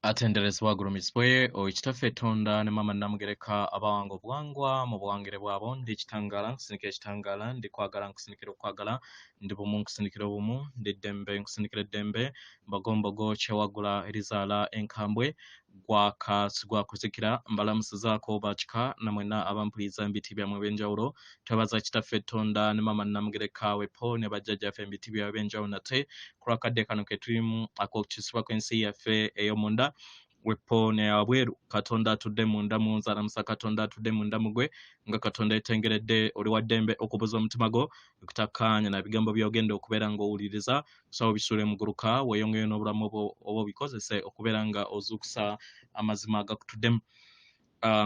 Atenderezebwa agulumizibwe oyo Kitaffe Tonda ne Maama Namugereka abawanga obuwangwa mu buwangire bwabo. Ndi kitangaala nkusindikira ekitangaala, ndi kwagala nkusindikira okwagala, ndi bumu nkusindikira obumu, ndi ddembe nkusindikira eddembe, mbogombogo kyewaggula erizaala enkambwe, gwaka sigwakuzikira. Mbalamusizaako bakika namwenna abampuliriza mu biti byammwe eby'enjawulo. Twebaza Kitaffe Tonda ne Maama Namugereka wepo ne bajjajjaffe mu biti byabwe eby'enjawulo nate ku lw'akadde kano ke tulimu ak'okukyusibwa kw'ensi yaffe ey'omunda wepo neyawabweru. Katonda atudde munda mu nze alamusa Katonda atudde munda mu gwe nga Katonda yetengeredde. Oli wa ddembe okubuza omutima gwo ekutakkaanya na bigambo by'ogenda okubeera ng'owuliriza. Kusaba obisuule muguluka weeyongeyo n'obulamu bwo oba obikozese okubeera nga ozuukusa amazima agakutuddemu.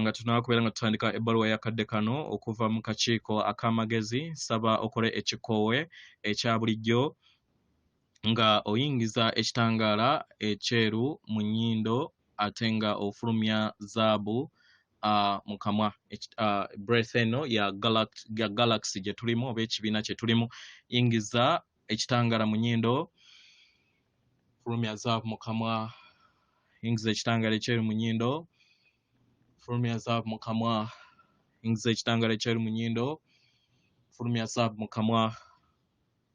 Nga tunaba kubeera nga tutandika ebbaluwa y'akadde kano okuva mu kakiiko ak'amagezi, nsaba okole ekikoowe ekya bulijjo nga oyingiza ekitangaala ekyeru mu nnyindo ate nga ofulumya zaabu mu kamwa. Breath eno ya galaxy gye tulimu oba ekibiina kye tulimu. Yingiza ekitangaala mu nnyindo, fulumya zaabu mu kamwa. Yingiza ekitangaala ekyeru mu nnyindo, fulumya zaabu mu kamwa. Yingiza ekitangaala ekyeru mu nnyindo, fulumya zaabu mu kamwa.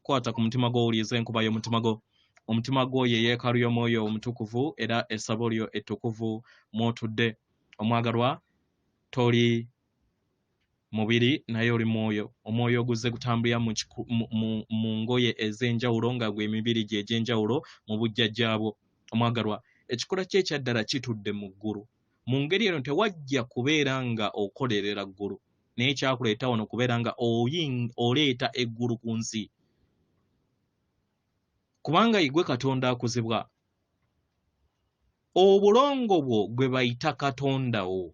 Kwata ku mutima gwo, owulirize enkuba y'omutima gwo. Omutima gwo ye yeekaalu y'omwoyo omutukuvu era essabo lyo ettukuvu mw'otudde. Omwagalwa, toli mubiri naye oli mwoyo. Omwoyo oguzze gutambulira mu ngoye ez'enjawulo nga gwe emibiri gye egy'enjawulo mu bujjajjaabwo. Omwagalwa, ekikula kye ekyaddala kitudde mu ggulu. Mu ngeri eno tewajja kubeera nga okolerera ggulu, naye kyakuleeta wano kubeera nga oleeta eggulu ku nsi. Kubanga igwe Katonda akuzibwa, obulongo bwo gwe bayita Katonda wo.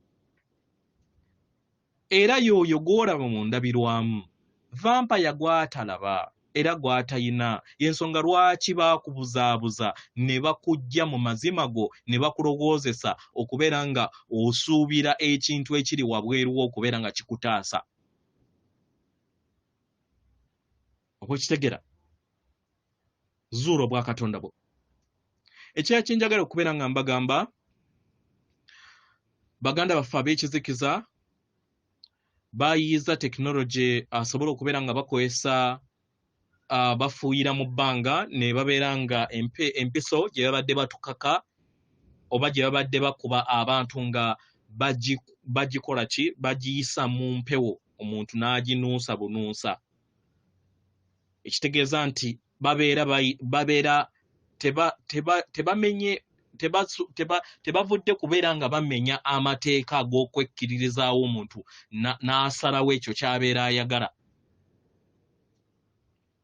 Era y'oyo gw'olaba mu ndabirwamu. Vampaya gw'atalaba era gw'atayina. Y'ensonga lwaki baakubuzaabuza ne bakuggya mu mazima go ne bakulowoozesa okubeera nga osuubira ekintu ekiri wabweru wo okubeera nga kikutaasa. Oba okitegera? Zuula obwakatonda bwo. Ekirala kye njagala okubeera nga mbagamba, baganda baffe ab'ekizikiza bayiiza tekinologi asobola okubeera nga bakozesa, bafuuyira mu bbanga ne babeera nga empiso gye babadde batukaka oba gye babadde bakuba abantu nga bagikola ki, bagiyisa mu mpewo, omuntu n'aginuusa bunuusa. Ekitegeeza nti babeera tebamenye tebavudde kubeera nga bamenya amateeka ag'okwekkiririzaawo omuntu n'asalawo ekyo ky'abeera ayagala,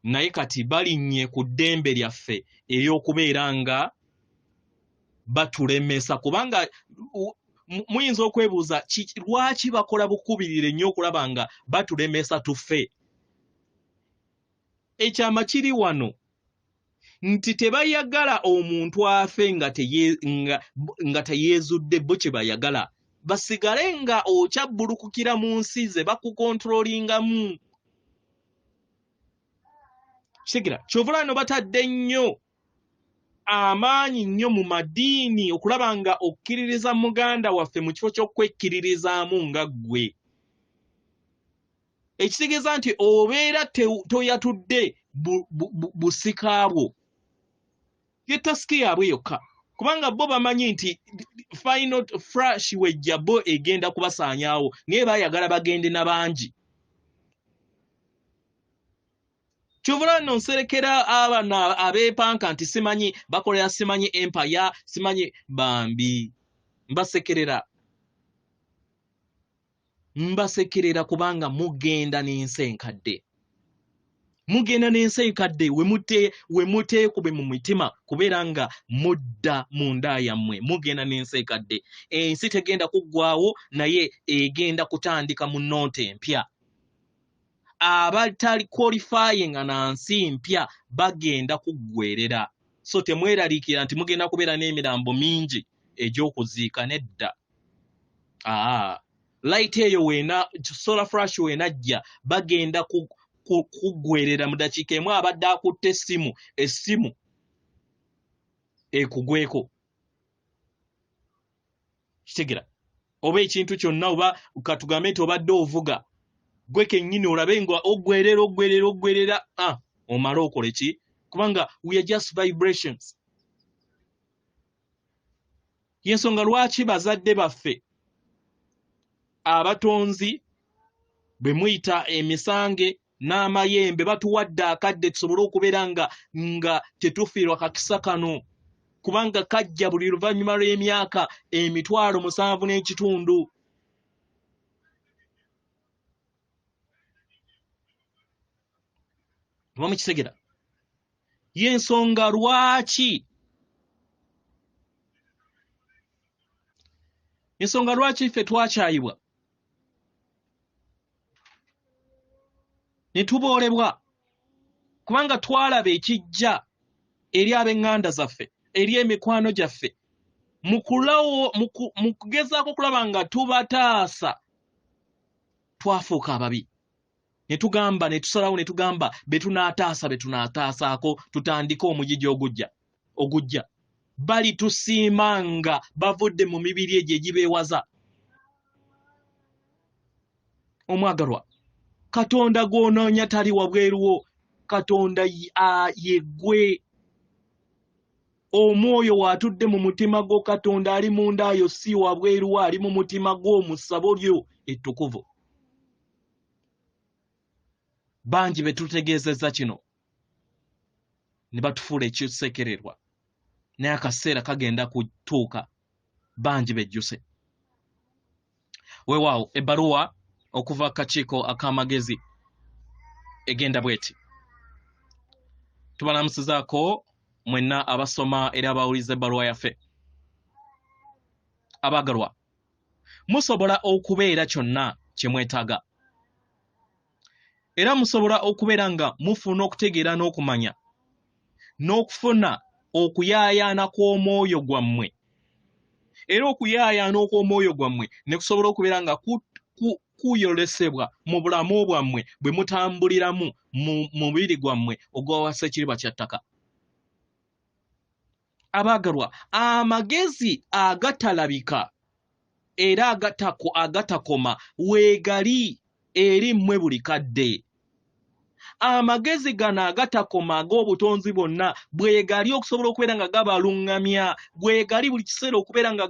naye kati balinnye ku ddembe lyaffe ery'okubeera nga batulemesa. Kubanga muyinza okwebuuza lwaki bakola bukubirire nnyo okulaba nga batulemesa tufe. Ekyama kiri wano nti tebayagala omuntu afe nga teyeezudde. Bo kye bayagala basigale nga okyabbulukukira mu nsi ze bakukontrolingamu. Kitegera kyova no batadde nnyo amaanyi nnyo mu madiini okulaba nga okkiririza muganda waffe mu kifo ky'okwekkiririzaamu nga ggwe. Ekitegeeza nti obeera toyatudde busika bwo, ye task yaabwe yokka, kubanga bo bamanyi nti final flash wejja bo egenda kubasaanyaawo, naye baayagala bagende na bangi. Kyovula nno nserekera abano abeepanka nti simanyi bakolera, simanyi empire, simanyi. Bambi mbasekerera, mbasekerera, kubanga mugenda n'ensi enkadde, mugenda n'ensi enkadde. We muteekube mu mitima kubeera nga mudda mu nda yammwe, mugenda n'ensi enkadde. Ensi tegenda kuggwawo, naye egenda kutandika mu note empya. Abatali qualifying na nsi mpya bagenda kuggwerera. So temweraliikira nti mugenda kubeera n'emirambo mingi egy'okuziika. Nedda. Aa, light eyo weena, solar flash weenajja, bagenda kuggwerera mu dakiika emu. Abadde akutte essimu, essimu ekugweko. Kitegera oba ekintu kyonna, oba katugambe nti obadde ovuga gwe kennyini olabe nga oggwerera oggwerera oggwerera, omale okole ki? Kubanga we are just vibrations. Y'ensonga lwaki bazadde baffe abatonzi bwe muyita emisange n'amayembe batuwadde akadde tusobole okubeera nga tetufiirwa kakisa kano, kubanga kajja buli luvannyuma lw'emyaka 75,000. Oba mukitegera? Y'ensonga lwaki, ensonga lwaki ffe twakyayibwa ne tuboolebwa, kubanga twalaba ekijja eri ab'eŋŋanda zaffe, eri emikwano gyaffe, mu kugezaako okulaba nga tubataasa, twafuuka ababi. Ne tugamba, ne tusalawo, ne tugamba be tunaataasa, be tunaataasaako, tutandike omugigi ogujja. Balitusiima nga bavudde mu mibiri egyo egibeewaza. Omwagalwa, Katonda gw'onoonya tali wabweru wo, Katonda ye ggwe. Omwoyo w'atudde mu mutima gwo, Katonda ali munda yo, si wabweru wo, ali mu mutima gwo, mu ssabo lyo ettukuvu. Bangi be tutegeezezza kino ne batufuula ekisekererwa, naye akaseera kagenda kutuuka bangi bejjuse. Weewaawo ebbaluwa okuva kakiiko ak'amagezi egenda bw'eti. Tubalamusizaako mwenna abasoma era abawuliza ebbaluwa yaffe. Abaagalwa, musobola okubeera kyonna kye mwetaaga, era musobola okubeera nga mufuna okutegeera n'okumanya n'okufuna okuyaayaana kw'omwoyo gwammwe, era okuyaayaana okw'omwoyo gwammwe ne kusobola okubeera nga kuyolesebwa mu bulamu bwammwe bwe mutambuliramu mu mubiri gwammwe ogwawasa ekiriba kya ttaka. Abaagalwa, amagezi agatalabika era agatakoma weegali eri mmwe buli kadde. Amagezi gano agatakoma ag'obutonzi bwonna bwegali okusobola okubeera nga gabaluŋŋamya, bwegali buli kiseera okubeera nga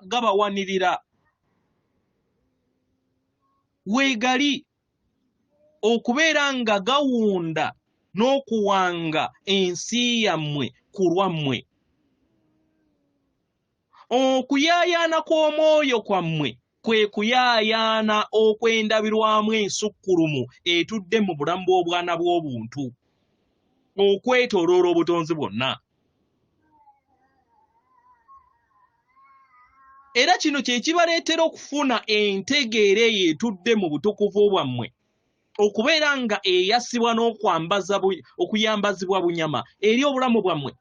gabawanirira, weegali okubeera nga gawunda n'okuwanga ensi yammwe ku lwammwe. Okuyaayaana kw'omwoyo kwammwe kwe kuyaayaana okw'endabirwamu ensukkulumu etudde mu bulamu bw'obwana bw'obuntu okwetooloola obutonzi bwonna. Era kino kye kibaleetera okufuna entegeera eyo etudde mu butukuvu bwammwe, okubeera nga eyasibwa n'okuyambazibwa bunyama eri obulamu bwammwe.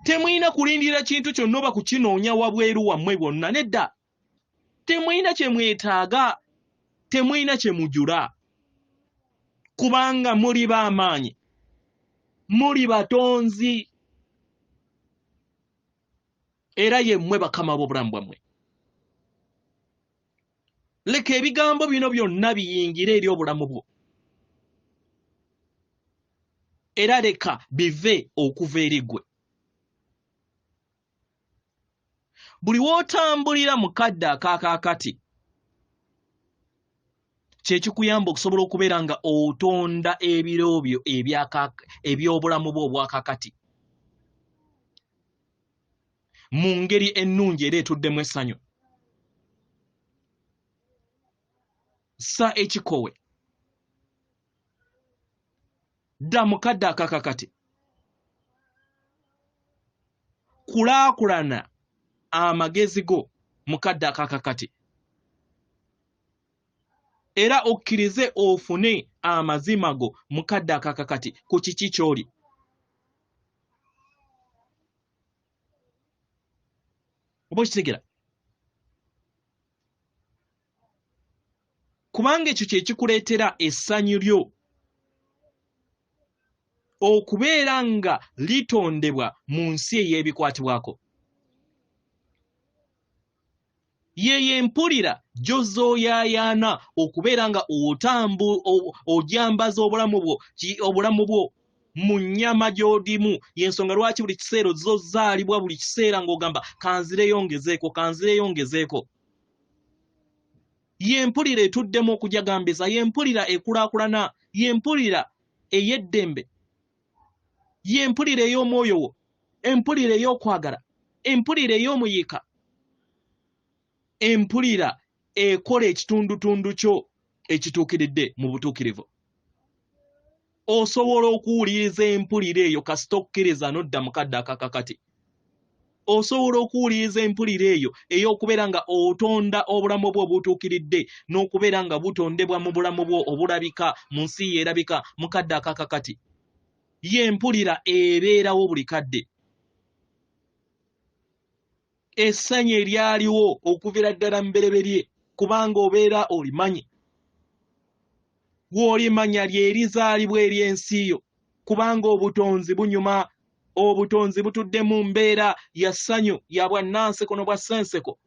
Temulina kulindirira kintu kyonna oba kukinoonya wabweru wammwe bwonna, nedda. Temulina kye mwetaaga, temulina kye mujula, kubanga muli b'amaanyi, muli batonzi, era ye mmwe bakama b'obulamu bwammwe. Leka ebigambo bino byonna biyingire eri obulamu bwo, era leka bive okuva eri ggwe. Buli w'otambulira mu kadde akaakaakati kye kikuyamba okusobola okubeera nga otonda ebiro byo eby'obulamu bwo obwakakati mu ngeri ennungi era etuddemu essanyu. Ssa ekikowe, dda mu kadde akakakati, kulaakulana amagezi go mu kadde akakakati, era okkirize ofune amazima go mu kadde akakakati ku kiki ky'oli. Oba okitegera? Kubanga ekyo kye kikuleetera essanyu lyo. Okubeera nga litondebwa mu nsi ey'ebikwatibwako. Yeyo empulira gy'ozooyaayaana okubeera nga ogyambaza obulamu bwo mu nnyama gy'odimu. Y'ensonga lwaki buli kiseera ozozaalibwa buli kiseera ng'ogamba kanzireyo ngezeeko, kanzireyo ngezeeko. Y'empulira etuddemu okujagambiza, y'empulira ekulaakulana, y'empulira ey'eddembe, y'empulira ey'omwoyo wo, empulira ey'okwagala, empulira ey'omuyiika, empulira ekola ekitundutundu kyo ekituukiridde mu butuukirivu. Osobola okuwuliriza empulira eyo kasita okkiriza n'odda mu kadde akakakati. Osobola okuwuliriza empulira eyo ey'okubeera nga otonda obulamu bwo obutuukiridde n'okubeera nga butondebwa mu bulamu bwo obulabika mu nsi yeerabika mu kadde akakakati. Y'empulira ebeerawo buli kadde. Essanyu eryaliwo okuviira ddala mbereberye kubanga obeera olimanyi. W'olimanya lyerizaalibwa ery'ensi yo kubanga obutonzi bunyuma, obutonzi butudde mu mbeera ya ssanyu ya bwannanseko n'obwa ssenseko.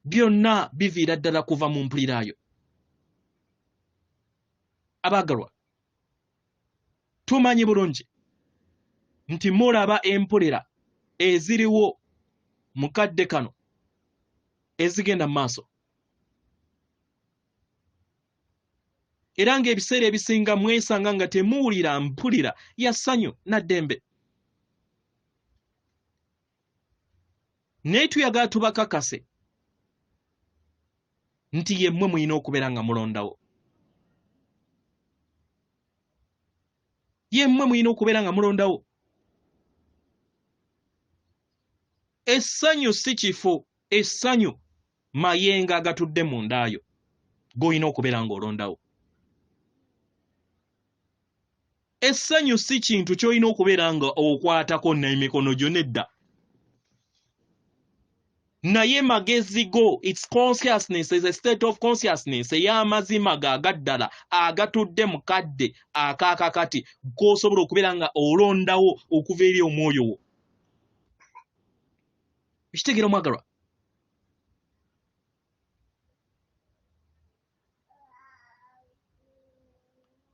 Byonna biviira ddala kuva mu mpulirayo. Abaagalwa, tumanyi bulungi nti mulaba empulira eziriwo mu kadde kano ezigenda mu maaso. Era ng'ebiseera ebisinga mwesanga nga temuwulira mpulira ya ssanyu na ddembe. Naye tuyagala tubakakase nti yemmwe mulina okubeera nga mulondawo. Yemmwe mulina okubeera nga mulondawo. Essanyu si kifo, essanyu mayengo agatudde mu ndaayo g'olina okubeera ng'olondawo. Essanyu si kintu ky'olina okubeera nga okwatako n'emikono gyo nedda. Naye magezi go, its consciousness is a state of consciousness ey'amazima ga agaddala agatudde mu kadde akaakakati k'osobola okubeera nga olondawo okuva eri omwoyo wo. Ekitegeera omwagalwa?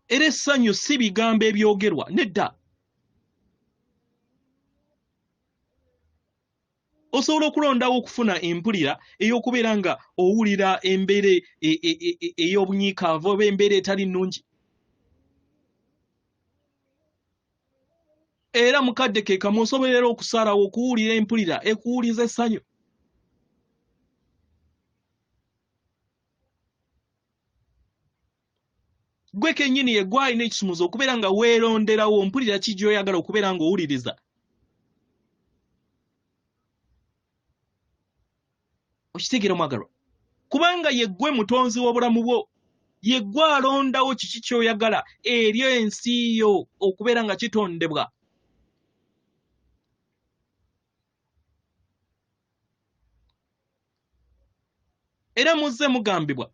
Era essanyu si bigambo ebyogerwa nedda. Osobola okulondawo okufuna empulira ey'okubeera nga owulira embeera ey'obunyiikaavu oba embeera etali nnungi. Era mu kadde ke kamu osobola era okusalawo okuwulira empulira ekuwuliza essanyu. Gwe kennyini ye gwe alina ekisumuzo okubeera nga weeronderawo mpulira ki gy'oyagala okubeera ng'owuliriza. Okitegeera omwagalwa? Kubanga ye ggwe mutonzi w'obulamu bwo, ye ggwe alondawo kiki ky'oyagala eri ensi yo okubeera nga kitondebwa. Era muzze mugambibwa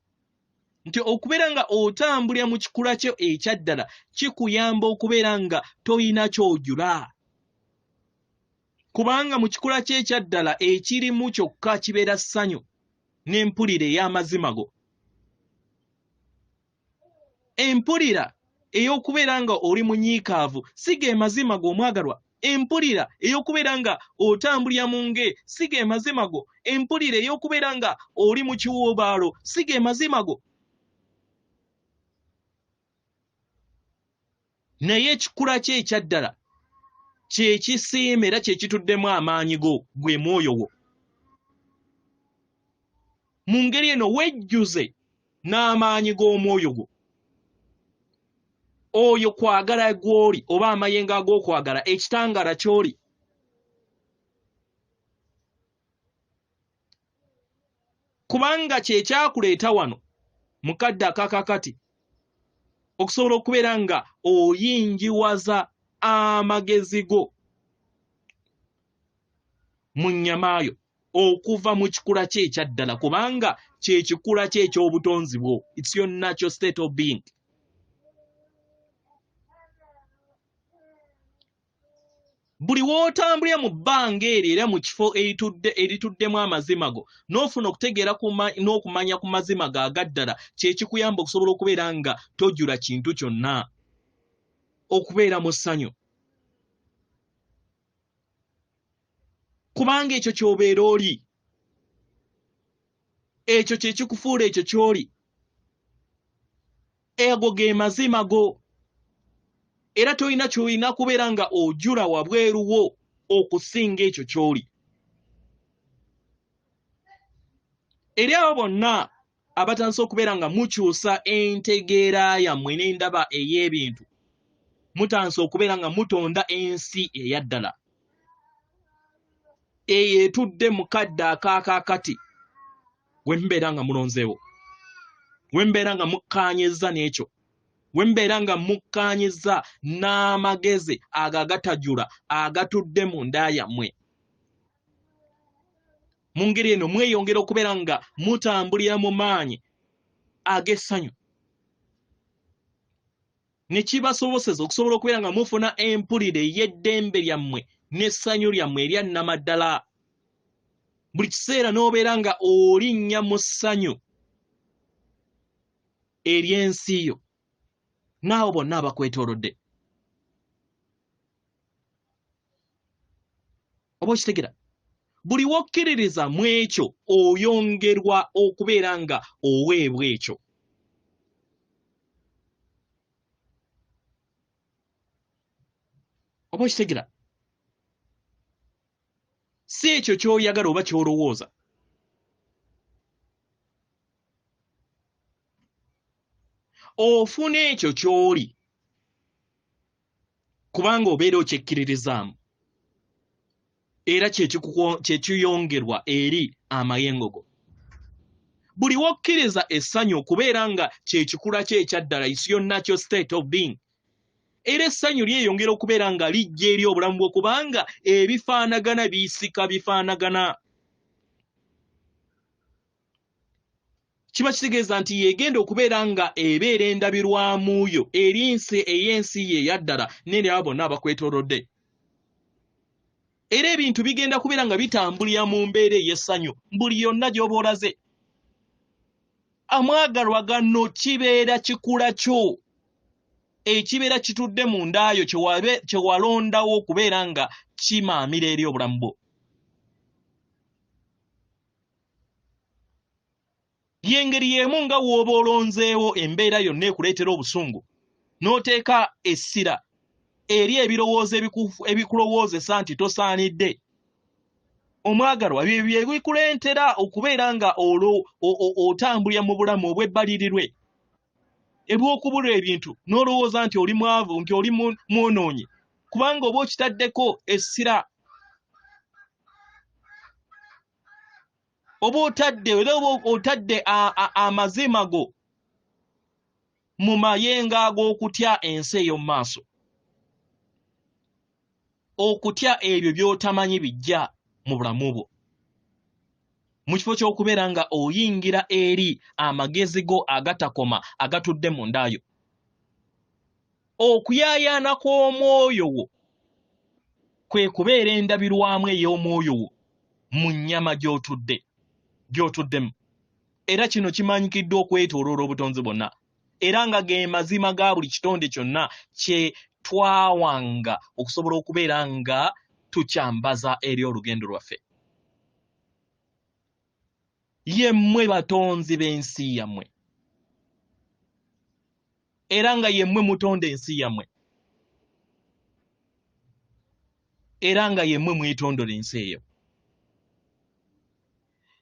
nti okubeera nga otambulira mu kikula kyo ekya ddala kikuyamba okubeera nga toyina ky'ojula. Kubanga mu kikula kyo ekya ddala ekirimu kyokka kibeera ssanyu n'empulira ey'amazima go. Empulira ey'okubeera nga oli munyiikaavu si ge mazima go omwagalwa. Empulira ey'okubeera nga otambulira mu nge si ge mazima go. Empulira ey'okubeera nga oli mu kiwuubaalo si ge mazima go. Naye ekikula kye ekya ddala kye kisiima era kye kituddemu amaanyi go, gwe mwoyo wo. Mu ngeri eno wejjuze n'amaanyi g'omwoyo gwo. Oyo kwagala gw'oli oba amayengo ag'okwagala, ekitangaala ky'oli. Kubanga kye kyakuleeta wano mu kadde akakakati okusobola okubeera nga oyingiwaza amagezi go mu nnyama yo okuva mu kikula kye ekya ddala, kubanga kye kikula kye eky'obutonzi bwo. It's your natural state of being. Buli w'otambulira mu bbanga eryo era mu kifo erituddemu amazima go, n'ofuna okutegeera n'okumanya ku mazima go agaddala, kye kikuyamba okusobola okubeera nga tojula kintu kyonna, okubeera mu ssanyu. Kubanga ekyo ky'obeera oli, ekyo kye kikufuula ekyo ky'oli, ago ge mazima go. Era tolina ky'olina kubeera nga ojula wabweru wo okusinga ekyo ky'oli. Eri abo bonna abatandise okubeera nga mukyusa entegeera yammwe n'endaba ey'ebintu, mutandise okubeera nga mutonda ensi eyaddala eyo etudde mu kadde akaakaakati we mubeera nga mulonzeewo, we mubeera nga mukkaanyizza n'ekyo, we mubeera nga mukkaanyizza n'amagezi ago agatajula agatudde mu nda yammwe. Mu ngeri eno mweyongera okubeera nga mutambulira mu maanyi ag'essanyu, ne kibasoboseza okusobola okubeera nga mufuna empulira ey'eddembe lyammwe n'essanyu lyammwe erya nnamaddala. Buli kiseera n'obeera nga olinnya mu ssanyu ery'ensi yo n'abo bonna abakwetoolodde. Oba okitegera? Buli w'okkiririza mu ekyo oyongerwa okubeera nga oweebwa ekyo. Oba okitegera? Si ekyo ky'oyagala oba ky'olowooza. Ofuna ekyo ky'oli kubanga obeera okyekkiririzaamu, era kye kiyongerwa eri amayengo go. Buli w'okkiriza essanyu okubeera nga kye kikula kye ekyaddala, is your natural state of being, era essanyu lyeyongera okubeera nga lijja eri obulamu bwo, kubanga ebifaanagana bisika bifaanagana. Kiba kitegeeza nti yegenda okubeera nga ebeera endabirwamu yo eri nsi ey'ensi ye eyaddala n'eri abo bonna abakwetoolodde. Era ebintu bigenda kubeera nga bitambulira mu mbeera ey'essanyu buli yonna gy'oba olaze. Amwagalwa gano kibeera kikula kyo ekibeera kitudde mu ndaayo kye walondawo okubeera nga kimaamira eri obulamu bwo. Y'engeri y'emu nga w'oba olonzeewo embeera yonna ekuleetera obusungu, n'oteeka essira eri ebirowoozo ebikulowoozesa nti tosaanidde. Omwagalwa, bye bye bikuleetera okubeera nga otambulira mu bulamu obw'ebbalirirwe, ebw'okubulwa ebintu, n'olowooza nti oli mwavu, nti oli mwonoonyi, kubanga oba okitaddeko essira. Oba otadde era oba otadde amazima go mu mayengo ag'okutya ensi ey'omu maaso, okutya ebyo by'otamanyi bijja mu bulamu bwo, mu kifo ky'okubeera nga oyingira eri amagezi go agatakoma agatudde mu ndaayo. Okuyaayaana kw'omwoyo wo kwe kubeera endabirwamu ey'omwoyo wo mu nnyama gy'otuddemu. Era kino kimanyikiddwa okwetooloola obutonzi bwonna, era nga ge mazima ga buli kitonde kyonna kye twawanga okusobola okubeera nga tukyambaza eri olugendo lwaffe. Ye mmwe batonzi b'ensi yammwe, era nga ye mmwe mutonda ensi yammwe, era nga ye mmwe mwetondola ensi eyo.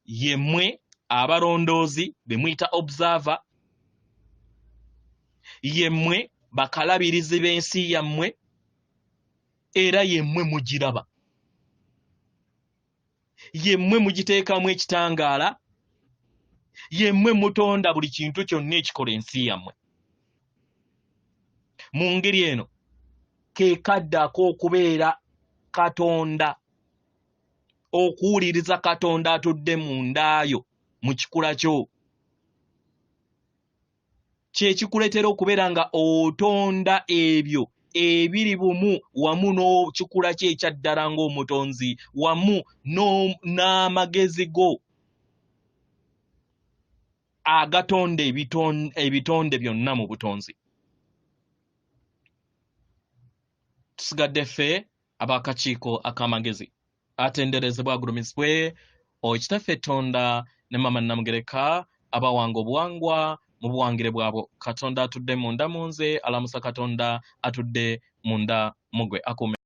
Ye mmwe abalondoozi be muyita observer, ye mmwe bakalabirizi b'ensi yammwe, era ye mmwe mugiraba, ye mmwe mugiteekamu ekitangaala, ye mmwe mutonda buli kintu kyonna ekikola ensi yammwe. Mu ngeri eno ke kadde ak'okubeera Katonda, okuwuliriza Katonda atudde mu ndaayo mu kikula kyo. Kyekikuleetera okubeera nga otonda ebyo ebiri bumu wamu n'ekikula kye ekya ddala ng'omutonzi wamu n'amagezi go agatonda ebitonde byonna mu butonzi. Tusigadde ffe ab'akakiiko ak'amagezi. Atenderezebwe agulumizibwe oyo Kitaffe Tonda ne Maama Nnamugereka abawanga obuwangwa mu buwangire bwabwo. Katonda atudde munda mu nze alamusa Katonda atudde munda mu gwe. Akuume.